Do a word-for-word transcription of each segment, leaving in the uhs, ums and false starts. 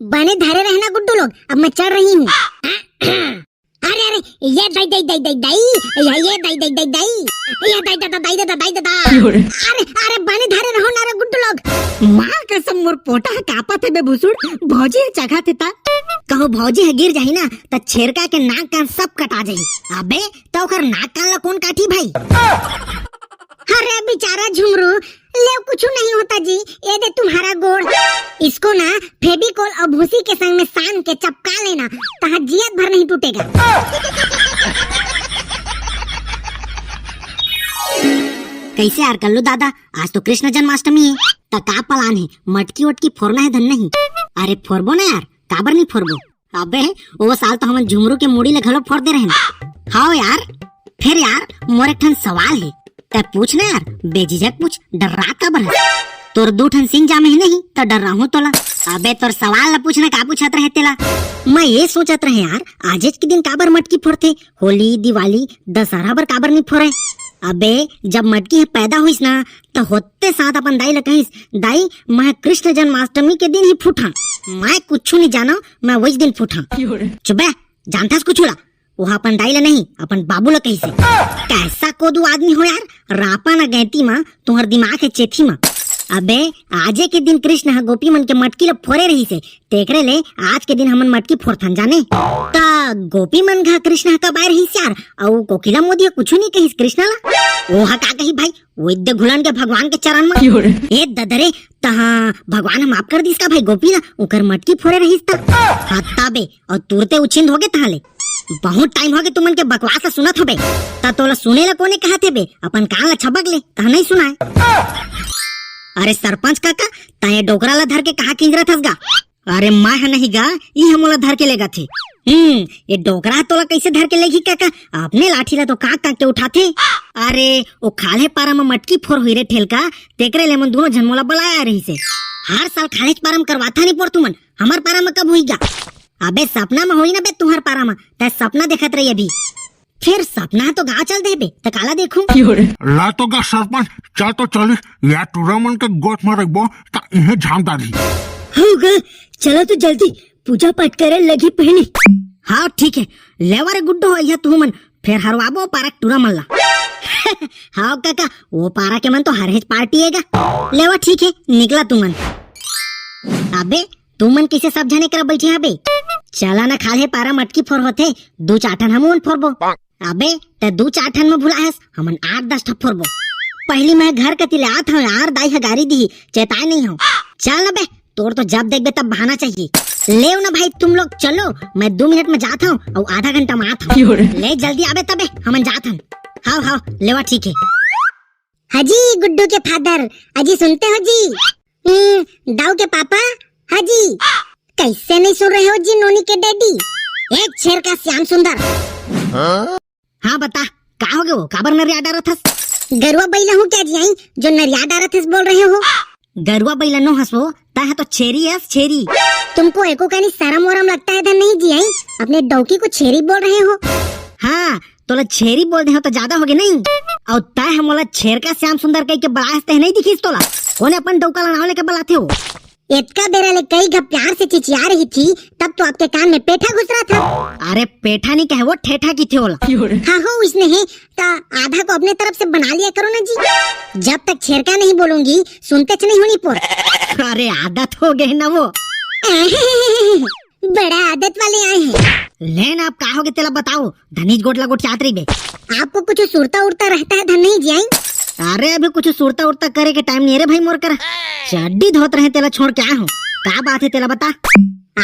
बने धरे रहना गुड्डू लोग, अब मैं चल रही हूँ। अरे अरे, ये दाई दाई दाई दाई दाई, ये ये दाई दाई दाई दाई, ये दाई दादा दाई दादा दाई दादा। अरे अरे, बने धरे रहो ना रे गुड्डू लोग। माँ कसम, मोर पोटा ह कांपत हे बे भुसुड़। भौजी ह चघा थे ता, कहूँ भौजी ह गिर जाही ना, त छेरका के नाक कान सब कटा जाही। अबे, त ओकर नाक कान ला कौन काटी भाई? अरे बेचारा झुमरू, ले कुछ नहीं होता जी, ये दे तुम्हारा गोड़। इसको ना फेविकोल और भूसी के संग में सान के चपका लेना, तहां जियत भर नहीं टूटेगा। कैसे यार कल्लू दादा, आज तो कृष्ण जन्माष्टमी है, त का plan है? मटकी वटकी फोरना है धन नहीं? अरे फोरबो ना यार, काबर नहीं फोरबो? अबे, ओ साल तो हमन झुमरू के मुड़ी ले घलो फोर दे रहेन। हाव यार, फेर यार, मोर एक ठन सवाल हे, तैं पूछ ना यार, बेझिझक पूछ, डर्रा काबर हस? तोर दू ठन सिंग जामे हे नहीं, त डर्राहूं तोला। अबे, तोर सवाल ला पूछ ना, का पूछत रहे तेला? मैं ये सोचत रहे यार, आजेच के दिन काबर मटकी फोरथे? होली, दिवाली, दशहरा बर काबर नहीं फोरे? अबे, जब मटकी ह पैदा होइस ना, त होते साथ अपन दाई ला कहिस, "दाई, मैं कृष्ण जन्माष्टमी के दिन ही फूटा। मैं कुछु नहीं जाना, मैं वही दिन फूटा।" चुप बे, जानथस कुछु ला? वो अपन दाई ला नहीं, अपन बाबू ला कहिसे। कैसा कोदू आदमी हो यार, रापा ना गैंती मा, तुम्हार दिमाग है चेथी मा। अबे, आजे के दिन कृष्ण ह गोपी मन के मटकी ला फोरे रहिसे, तेकरे ले आज के दिन हमन मटकी फोरथन जाने। त गोपी मन घा कृष्ण ह कब आए रहिस यार, अउ कोकिला मोदी ह कुछु नहीं कहिस कृष्ण ला। वो ह का कही भाई, वो इद्दे घुलन के भगवान के चरण मा। ए ददरे, तहां भगवान ह माफ कर दिस का भाई गोपी ला, ओकर मटकी फोरे रहिस त। हत्ता बे, अउ तुरते उछिंद होगे तहां ले। बहुत टाइम होगे तुमन के बकवास ला सुनत हबे। त तोला सुने ला कोने कहा थे बे? अपन कान ला छबक ले, तहां नहीं सुनाए। अरे सरपंच काका, तैं ये डोकरा ला धर के कहां किंजरत हस गा? अरे मैं ह नहीं गा, ई ह मोला धर के लेगा थे। हम्म, ये डोकरा ह तोला कैसे धर के लेगी काका? अपने लाठी ला तो कांक कांक के उठाथे। अरे, ओ खाल्हे पारा म मटकी फोर होई रे ठेलका, तेकरे ले मन दोनों झन मोला बलाया रहिसे। हर साल खाल्हेच पारा म करवाथा नहीं पोर तुमन, हमर पारा म कब होई गा? अबे सपना म होई ना बे तुहर पारा म, तैं सपना देखत रही अभी। फिर सपना तो गाँव चल देबे, त काला देखूं? ला तो गा सरपंच, चल तो चली, या टूरा मन के गोठ म रखबो, त इहे झाम डाली। हो गा, चलो तो जल्दी, पूजा पाठ करे लगी पहली। हाँ, ठीक है, लेवा रे गुड्डो, अइहा तू मन, फिर हरवाबो पारा के टूरा मन ला। हाँ काका, वो पारा के मन तो हर हेच पार्टी एगा। लेवा, ठीक है, निकला तू मन। अबे, तुमन कइसे सब झने करा बइठे हबे? चला ना, खाल्हे पारा मटकी फोर होथे, दू चार ठन हमन फोरबो। अबे, तैं दू चार ठन म भुलाहस, हमन आठ दस ठन फोरबो। पहिली मैं घर कति ले आत हंव यार, दाई ह गारी दिही, चेताय नहीं हंव। चल ना बे, तोर तो जब देखबे तब बहाना चाहिए। लेव ना भाई, तुम लोग चलो, मैं दू मिनट म जात हंव अउ आधा घंटा म आत हंव। ले जल्दी आबे तबे, हमन जात हन। हाव हाव, लेवा ठीक है। हाजी गुड्डू के फादर, अजी सुनते हो जी? हम्म, दाऊ के पापा, हाजी। कैसे नहीं सुन रहे हो जी नोनी के डैडी? एक छेरका श्याम सुंदर। हाँ बता, का होगे वो? काबर नरिया डारत हस? गरुआ बइला हूँ क्या जी आई, जो नरिया डारत हस बोल रहे हो? गरुआ बइला नो हस वो, तैं ह तो छेरी हस, छेरी। तुमको एको कनी शर्म वरम लगता है धन नहीं जी आई, अपने डौकी को छेरी बोल रहे हो? हाँ, तोला छेरी बोल दे हंव त जादा होगे नहीं? अउ तैं ह मोला छेरका श्याम सुंदर कहिके बलायस, तैं नहीं दिखिस तोला? कोने अपन डौका ला नाव लेके बलाथे हो? एतका बेरा ले कई घ प्यार से चिचिया रही थी, तब तो आपके कान में पेठा घुस रहा था। अरे पेठा नहीं कहे, वो ठेठा किथे ओला। हाँ हो, उसने है, त आधा को अपने तरफ से बना लिया करो ना जी। जब तक छेरका नहीं बोलूंगी, सुनतेच नहीं हो नी पोर। अरे आदत होगे ना वो। बड़ा आदत वाले आए हैं। ले ना, अब का होगे तेला बताओ, धनीच गोठ ला गोठियात रहिबे। आपको कुछ सुरता उरता रहता है धन नहीं जी आई? अरे अभी कुछ सुरता उरता करे के टाइम नहीं रे भाई मोर करा। चड्डी धोत रहे तेला छोड़ के आए हंव। का बात है तेला बता।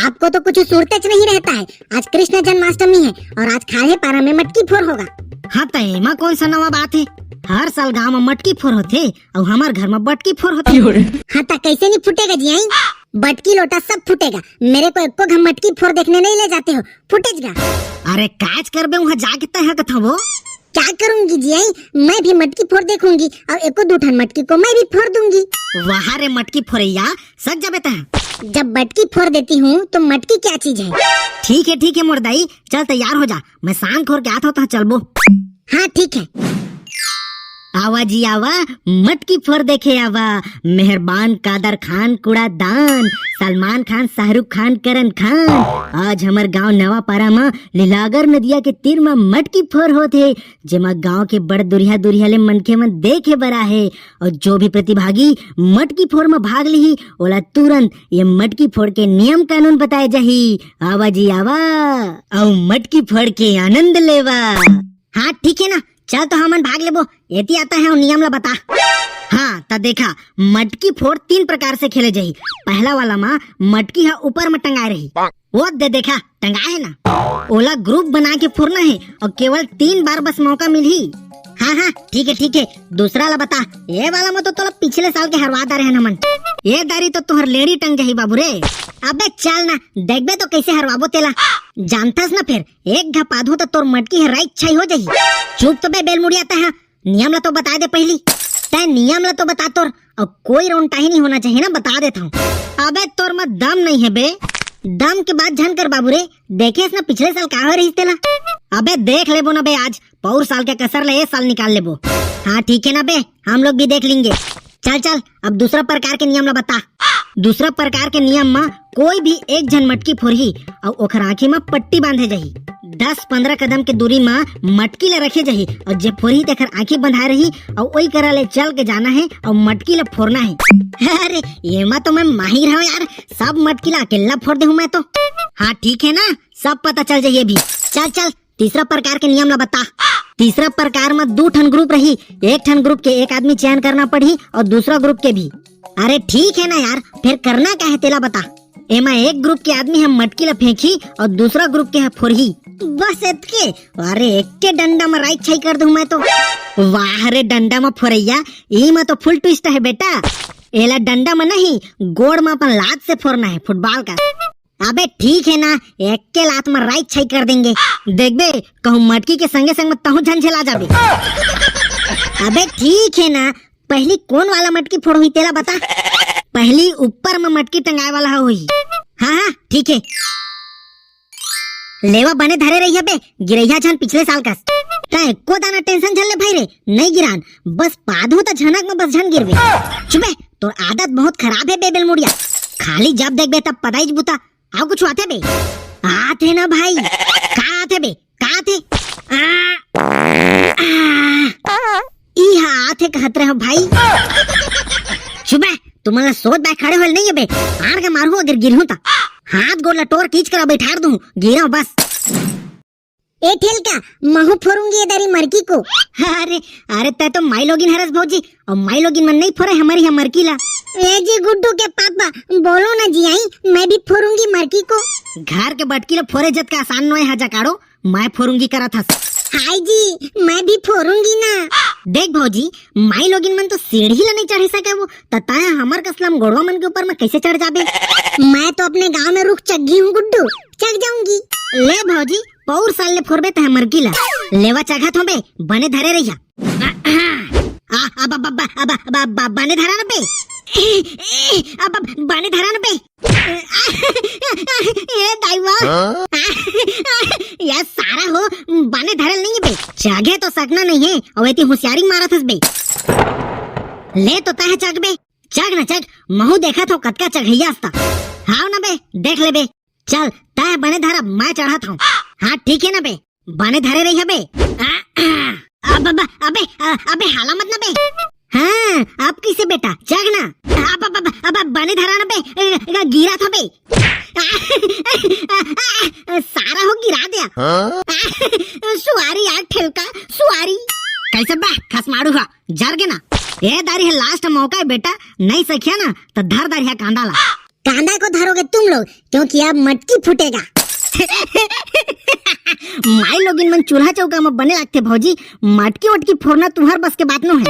आपको तो कुछ सुरतेच नहीं रहता है। आज कृष्ण जन्माष्टमी है और आज खाल्हे पारा में मटकी फोर होगा। हाँ त एमा कौन सा नवा बात है? हर साल गांव में मटकी फोर होथे अउ हमर घर में बटकी फोर होथे। हाँ त कैसे नहीं फूटेगा जी आई? बटकी लोटा सब फूटेगा। मेरे को एको घ मटकी फोर देखने नहीं ले जाते हो, फूटेज गा। अरे काज करबे वहां जाके तैं ह कथा वो। क्या करूंगी जी आई, मैं भी मटकी फोर देखूंगी और एको दू ठन मटकी को मैं भी फोर दूंगी। वाह रे मटकी फोरैया, सज जाबे तैं। जब बटकी फोर देती हूँ तो मटकी क्या चीज है? ठीक है, ठीक है मोर दाई, चल तैयार हो जा, मैं सांग खोर के आत हंव त चलबो। हाँ ठीक है। आवा जी आवा, मटकी फोर देखे आवा। मेहरबान कादर खान कूड़ादान, सलमान खान, शाहरुख खान, करण खान। आज हमर गांव नवापारा म लीलागर नदिया के तीर म मटकी फोर होत हे, जेमा गांव के बड़ दुरिहा दुरिहा ले मनखे मन देखे बर आहे। और जो भी प्रतिभागी मटकी फोर म भाग लिही, ओला तुरंत ये मटकी फोड़ के नियम कानून बताए जाही। आवा जी आवा, अउ मटकी फोड़ के आनंद लेवा। हाँ, ठीक है ना, चल तो हमन भाग लेबो। एती आता है, नियम ला बता। हाँ, त देखा, मटकी फोड़ तीन प्रकार से खेले जाही। पहला वाला मा मटकी ह ऊपर म टंगाए रही। वो दे देखा, टंगाए है ना। ओला ग्रुप बना के फोड़ना है और केवल तीन बार बस मौका मिलही। हाँ, हाँ, ठीक है, ठीक है। दूसरा ला बता। ये वाला में तो तोला पिछले साल के हरवा डारे हन हमन। ये दारी तो तोहर लेड़ी टंग जाही बाबू रे। अबे चल ना, देखबे तो कैसे हरवाबो तेला। जानथस ना फिर, एक घप आधो तो तोर मटकी हराई छाई हो जाही। चुप तो बे बेलमुड़िया तैं हा, नियम ला तो बता दे पहली। तैं नियम ला तो बता तोर, और कोई रोनटाही नहीं होना चाहिए ना, बता देता हूँ। अबे तोर में दम नहीं है बे। दम के बात झन कर बाबू रे, देखेस ना पिछले साल का हो रही तेला। अबे देख लेबो ना बे आज, पौर साल के कसर ले ये साल निकाल लेबो। हाँ ठीक है ना बे, हम लोग भी देख लेंगे। चल चल, अब दूसरा प्रकार के नियम ला बता। दूसरा प्रकार के नियम म कोई भी एक झन मटकी फोरही अउ ओखर आँखी म पट्टी बांधे जाही। दस पंद्रह कदम के दूरी म मटकी ला रखे जाही अउ जे फोरही तेखर आँखी बंधाए रही अउ ओई करा ले चल के जाना है अउ मटकी ला फोरना है। अरे, एमा तो मैं माहिर हूँ यार, सब मटकी ला अकेल्ला फोर देहूँ मैं तो। हाँ ठीक है ना, सब पता चल जाही अभी। चल चल, तीसरा प्रकार के नियम ला बता। तीसरा प्रकार म दू ठन ग्रुप रही, एक ठन ग्रुप के एक आदमी चयन करना पड़ही अउ दूसरा ग्रुप के भी। अरे ठीक है ना यार, फिर करना का है तेला बता। एमा एक ग्रुप के आदमी ह मटकी ला फेंकही अउ दूसरा ग्रुप के ह फोरही। बस एतके। अरे एक के डंडा म राई छाई कर दूं मैं तो। वाह रे डंडा म फोरैया, ई म तो फुल ट्विस्ट है बेटा। एला डंडा म नहीं, गोड़ म अपन लात से फोरना है फुटबॉल का। अबे ठीक है ना, एक के लात में राई छाई कर देंगे। देखबे, कहूँ मटकी के संगे संग में तहूँ झंझेला जाबे। अबे ठीक है ना, पहली कौन वाला मटकी फोड़ोही तेला बता। पहली ऊपर में मटकी टंगाए वाला होही। हाँ हाँ ठीक है। लेवा बने धरे रही बे, गिरैया झन पिछले साल कस। तैं एको दाना टेंशन झन ले भाई रे, नहीं गिरान, बस पादहूँ त झनक में बस झन गिरबे। चुपे, तोर आदत बहुत खराब है बे बेलमुड़िया, खाली जब देखबे तब पदाइच बुता। अउ कुछ आथे बे? आथे ना भाई। का आथे बे? का आथे? आ, आ, ई हा आथे कहत रहे भाई। चुप बे, तुमन ला सोच बे खड़े होल नहीं है बे। आर के मारू अगर गिरहूं ता। हाथ गोड़ ला टोर खींच कर बैठार दूं, गिरो बस। ए ठेलका, महू फोरूंगी ये दरी मरकी को। अरे, अरे तै तो माई लोगिन हरस भौजी, अउ माई लोगिन मन नहीं फोरे हमरी ह मरकी ला। ए जी गुड्डू के पापा, बोलो ना जी आई, मैं भी फोरूंगी मरकी को। घर के बटकी ला फोरे जत का आसान नोय हा जकाड़ो, मैं फोरूंगी करत हस। हाय जी, मैं भी फोरूंगी ना। देख भौजी, माई लोगिन मन तो सीढ़ी ला नहीं चढ़े सके वो, त तै हमर कसलम गोड़वा मन के ऊपर में कैसे चढ़ जाबे? मैं तो अपने गांव में रुख चघी हूँ गुड्डू, चघ जाऊंगी। ले भौजी, पौर साल ले फोरबे तह मरकी ला। लेवा चघत होबे, बने धरे रहिया। आ, अब, अब, अब, अब, अब, अब, बने धरा न बे। ए, ए, अब, अब, बने धरा न बे। ए दाईवा। हाँ? ये सारा हो, बने धरल नहीं बे। चघे तो सकना नहीं है, अउ एती होशियारी मारत हस बे। ले तो तह चघ बे। चघ न चघ, महू देखत हो कतका चघैया हस त। हाव न बे, देख ले बे। चल, तै बने धर, अब मैं चढ़त हूँ। हाँ, ठीक है ना बे? बने धरे रही बे। आ, आ, अब, अब, अबे, अ, अबे, हाला मत ना बे। हाँ, अब कैसे बेटा? चघ ना। अब, अब, अब, अब, अब बने धरा ना बे। ए, ए, गिरा था बे। आ, आ, आ, आ, सारा हो गिरा दिया। हाँ? आ, सुआरी यार, ठेलका, सुआरी। कैसे बे? खसमाड़ू हा, जर गे ना। ए दारी है, लास्ट मौका है बेटा, नहीं सखिया ना, तो धर दारी है कांदा ला। कांदा को धरोगे तुम लोग, क्योंकि अब मटकी फूटेगा। माई लोगिन मन चूल्हा चौका में बने लागथे भौजी, मटकी वटकी फोरना तुम्हार बस के बात नो है।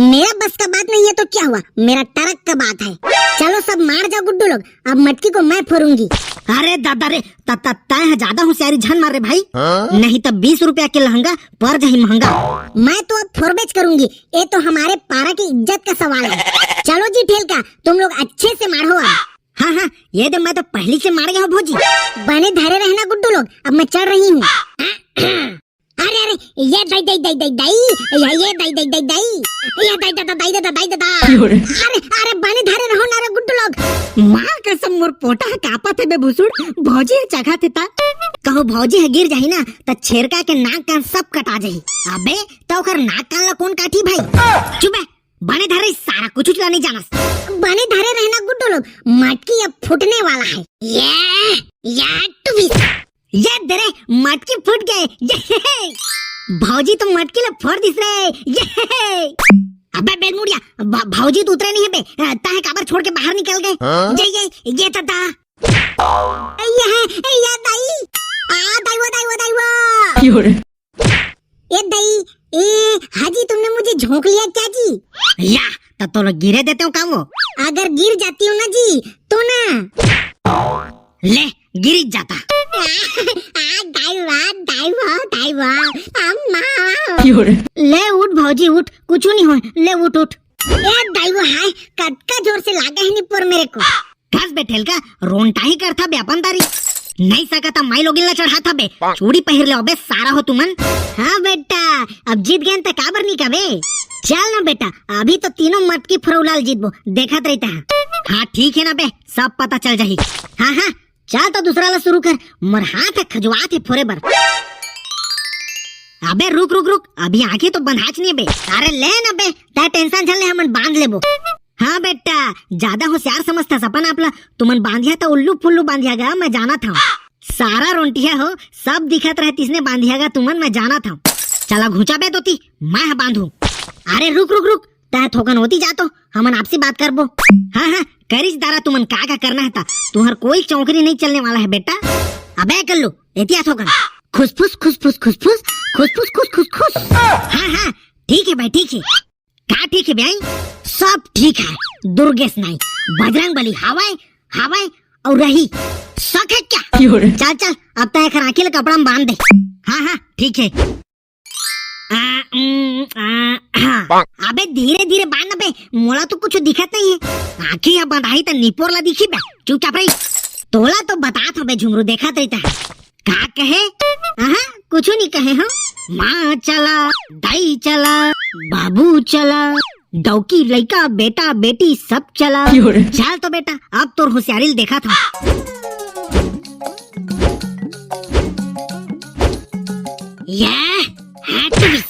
मेरा बस का बात नहीं है तो क्या हुआ, मेरा टरक का बात है। चलो सब मार जाओ गुड्डू लोग, अब मटकी को मैं फोरूंगी। अरे दादा रे, त-, त-, तय है ज्यादा होशियारी झन मार रे भाई, हाँ? नहीं तो बीस रुपया के लहंगा पर जाही महंगा। मैं तो अब फोरबेच करूंगी, ये तो हमारे पारा की इज्जत का सवाल है। चलो जी ठेलका, तुम लोग अच्छे से मारो अब। हाँ, हाँ, ये दे मैं तो पहली से मार गया हूँ भौजी। बने धरे रहना गुड्डू लोग, अब मैं चढ़ रही हूँ। अरे, अरे, ये दई, दई, दई, दई, दई, ये, ये दई, दई, दई, दई, ये दई, ददा, दई, ददा, दई, ददा। क्यों रे? अरे, अरे, बने धरे रहो ना रे गुड्डू लोग। माँ कसम, मोर पोटा ह कांपत हे बे भुसुड़। भौजी ह चघत हे ता। कहूँ भौजी ह गिर जाही ना, त छेरका के नाक कान सब कटा जाही। अबे, त ओकर नाक कान ला कोन काटी भाई? चुप बे, बने धरे सारा, कुछ उचला नहीं जानस। बने धरे रहना गुड्डू लोग, मटकी अब फूटने वाला है। ये, ये टुबी। ये दे रे, मटकी फूट गए। ये, भौजी तो मटकी ला फोर दिस रे। ये, अबे बेलमुड़िया, भ-, भौजी तो उतरे नहीं हे बे, अ, ताहे काबर छोड़ के बाहर निकल गए? हाँ? ये, ये, ये तो ता। ये है, ये दाई। आ, दाई वो, दाई वो, दाई वो। क्यों रे? ए दाई, ए हाजी, तुमने मुझे झोंक लिया क्या जी? या, तब तो लोग गिरे देते हो काम वो। अगर गिर जाती हूँ ना जी, तो ना। ले, गिर ही जाता। आ, आ, दाई वाह, दाई वाह, दाई वाह, अम्मा। क्यों रे? ले उठ भौजी, उठ, कुछ नहीं हो, ले उठ, उठ। ए दाई वाह, हाय, कतका जोर से लागे है निपोर मेरे को। कस बे ठेलका, रोंटा ही करथा बे अपन तारी। नहीं सकता माई लोगिन ला चढ़ाथा बे। चूड़ी पहिर ले बे सारा हो तुमन। हाँ बेटा, अब जीत गए त काबर नहीं कबे। चल ना बेटा, अभी तो तीनों मटकी फुरौला ल जीतबो, देखत रहिता है। हाँ ठीक है ना बे, सब पता चल जाही। हाँ हाँ, चल तो दूसरा ला शुरू कर, मोर हाथ ह खजुआत हे फोरे बर। अबे रुक रुक रुक, अभी आंखी तो बंधाच नहीं बे। अरे ले ना बे, तै टेंशन झन ले, हमन बांध लेबो। हाँ बेटा, ज्यादा होशियार समझथस अपन आप ला, तुमन बांधिया त उल्लू फुल्लू बांधिया गा, मैं जानत हंव। सारा रोंटिया हो, सब दिखत रहे तिसने बांधिया गा तुमन, मैं जानत हंव। चला घुंचा बे तोती, मैं ह बांधू। अरे रुक रुक रुक, तै थोकन होती जा तो, हमन आपसी बात करबो। हाँ हाँ, करिच दारा तुमन का का करना है ता, तुहर कोई चौकरी नहीं चलने वाला है बेटा। अबे कल्लू, एतिया थोकन। खुसफुस खुसफुस खुसफुस, खुसफुस खुस खुस खुस। हाँ हाँ, ठीक है भाई, ठीक है। का ठीक है भाई? सब ठीक है। दुर्गेश नहीं, बजरंग बली हवय, हवय और रही। शक है क्या? क्यों रे? चल चल, अब तै एकर आंखी ला कपड़ा में बांध दे। हाँ हाँ, ठीक है। आ, उम, आ, हाँ। अबे धीरे धीरे बांध ना बे, मोला तो कुछ दिखत नहीं है। आंखी ह बंधाही त निपोर ला दिखी बे, चुपचाप रही। तोला तो बतात हंव बे झुमरू, देखत रहिता है। का कहे? हाँ, कुछ नहीं कहे हो। माँ चला, दाई चला, बाबू चला, डौकी लइका, बेटा बेटी सब चला। क्यों रे? चल तो बेटा, अब तोर होशियारी ल देखत हंव। ये है टुबिस।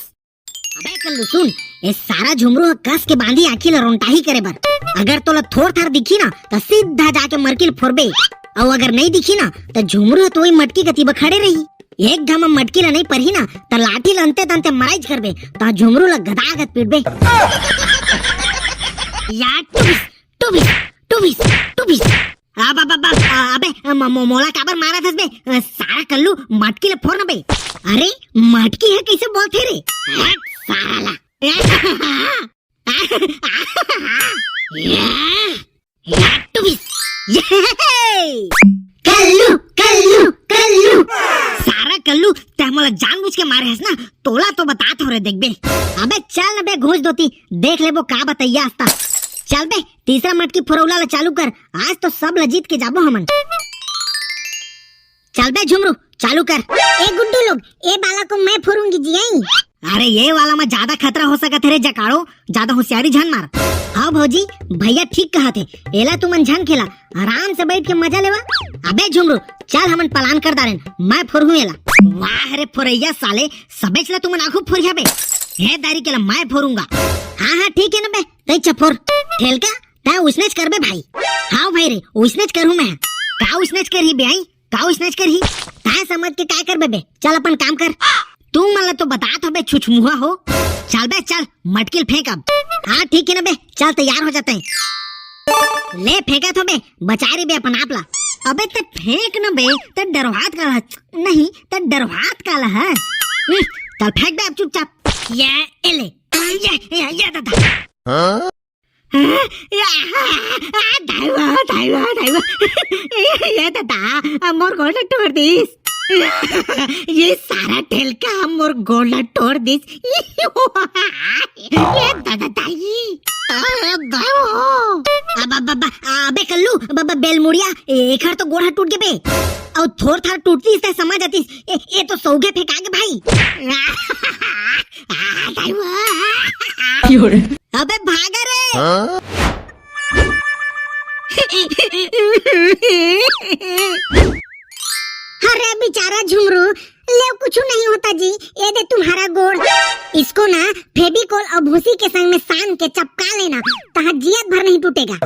अबे कल्लू सुन, ए सारा झुमरू ह कस के बांधी आंखी ल रोंटाही करे बर। अगर तोला थोर थार दिखी ना, त सीधा जाके मरकी ल फोरबे। अउ अगर नहीं दिखी ना, त झुमरू ह तो वही मटकी कती ब खड़े रही। एक घमा मटकी ल नहीं परही ना, त लाठी ल अंते तंते मराइज करबे, त झुमरू ल गदागद पीटबे। यार टुबिस, टुबिस, टुबिस, टुबिस। आ, बा, बा, बा, आ, अबे, म-, म-, मोला काबर मारत हस बे? अ, सारा कल्लू, मटकी ल फोर ना बे। अरे, मटकी ह कइसे बोलथे रे? हट, सारा ला। या, या, टुबिस। ये। कल्लू, कल्लू, कल्लू। सारा कल्लू, तै मोला जानबूझ के मारे हस ना, तोला तो बतात हंव रे, देखबे। अबे चल ना बे, घुस दोती, देख लेबो का बतैया हस ता। चल बे, तीसरा मटकी फुरौला ला चालू कर, आज तो सब ला जीत के जाबो हमन। चल बे झुमरू, चालू कर। ए गुड्डू लोग, ए बाला को मैं फोरूंगी जी, आई। अरे ये वाला में ज्यादा खतरा हो सकत हे रे जकाड़ो, ज्यादा होशियारी झन मार। हाँ भौजी, भैया ठीक कहत हे, एला तुमन झन खेला, आराम से बैठ के मजा लेवा। अबे झुमरू, चल हमन पलान कर डारेन, मैं फोरहूं एला। वाह रे फोरैया साले, सबेच ला तुमन आघू फोरिया बे। हे दारी के ला मैं फोरूंगा। हाँ हाँ ठीक है ना बे, तैं चफोर। ठेलका, तैं उसनेच करबे भाई। हाँ भाई रे, उसनेच करहूं मैं। का उसनेच करही बे आई? का उसनेच करही? तैं समझ के का करबे बे? चल अपन काम कर। तुमन ला तो बतात हंव बे छुछमुहा हो। चल बे चल, मटकी ल फेंक अब। हाँ ठीक है ना बे, चल तैयार हो जाते हैं। ले फेंकत हंव बे, बचा रे बे अपन आप ला। अबे तैं फेंक ना बे, तैं डरवात काला ह? नहीं, तैं डरवात काला ह? हम्म, चल फेंक बे अब चुपचाप। ये, ए ले। ये, ये, ये दादा। हाँ? या, आ, आ, दाई वा, दाई वा, दाई वा। ये, ये दादा, आ, मोर गोड़ टोर दिस। ये सारा ठेलका मोर गोड़ टोर दिस। ये दादा दाई। आ, दाई वा। अब, अब, अब, अबे कल्लू, अब, अब, बेलमुड़िया, एखर तो गोड़ टूट गे बे। अउ थोर थार टूटतिस त समझ आतिस। ए, ए तो सौगे फेंका गे भाई। अबे भागा रे। अरे बेचारा झुमरू, ले कुछ नहीं होता जी, ये दे तुम्हारा गोड़, इसको ना फेविकोल और भूसी के संग में सान के चपका लेना, तहां जियत भर नहीं टूटेगा।